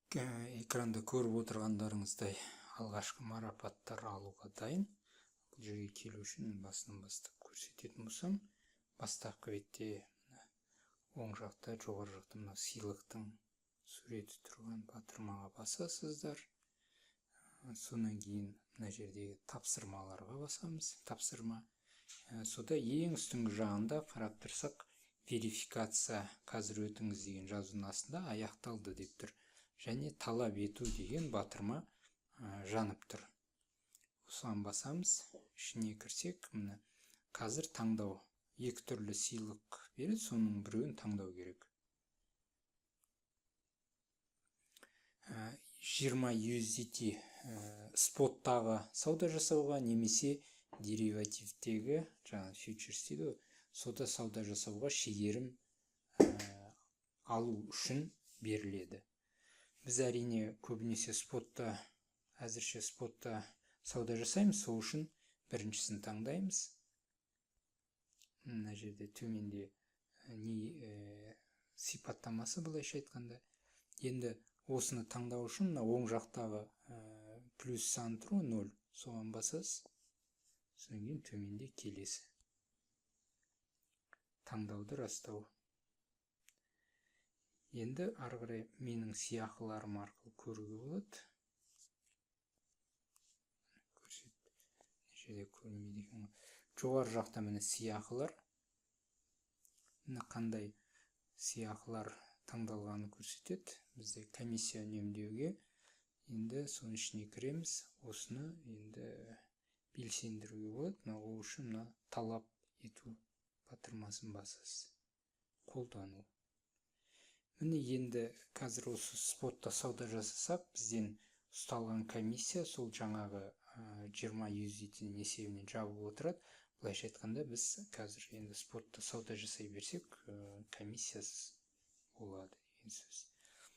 Экранда көріп отырғандарыңыздай, алғашқы марапаттар алуға дайын. Бұл жерге келу үшін, басынан бастап көрсететін болсам, бастапқы бетте оң жақта, жоғары жақта мына сыйлықтың суреті тұрған батырмаға басасыздар. Содан кейін мына жердегі тапсырмаларға басамыз. Тапсырма. Сода ең үстіңгі жағында қарап тұрсақ, «Верификация қазір өтіңіз» деген жазудың астында «Аяқталды» деп тұр және «Талап ету» деген батырма жанып тұр. Осыған басамыз. Ішіне кірсек, міне, қазір таңдау, екі түрлі сыйлық береді, соның біреуін таңдау керек. 20 USDT споттағы сауда жасауға немесе деривативтегі, жаңағы фьючерс дейді ғой, сода сауда жасауға шегерім алу үшін беріледі. Біз, әрине, көбінесе спотта, әзірше спотта сауда жасаймыз, сол үшін біріншісін таңдаймыз. Мына жерде төменде не сипаттамасы, былайша айтқанда. Енді осыны таңдау үшін мына оң жақтағы плюс сан тұр ғой, ноль, соған басасыз. Содан кейін төменде «Келесі», таңдауды растау. Енді ары қарай «Менің сыйақыларым» арқылы көруге болады. Көрсет, мына жерде көрінбейді екен ғой. Жоғары жақта, міне, сыйақылар, міне, қандай сыйақылар таңдалғанын көрсетеді. Бізде комиссия үнемдеуге, енді соның ішіне кіреміз. Осыны енді белсендіруге болады. Мына ол үшін мына «Талап ету» батырмасын басасыз. Қолдану. Міне, енді қазір осы спотта сауда жасасақ, бізден ұсталған комиссия сол жаңағы 20 USDT есебінен жабылып отырады. Былайша айтқанда, біз қазір енді спотта сауда жасай берсек, комиссиясыз болады деген сөз.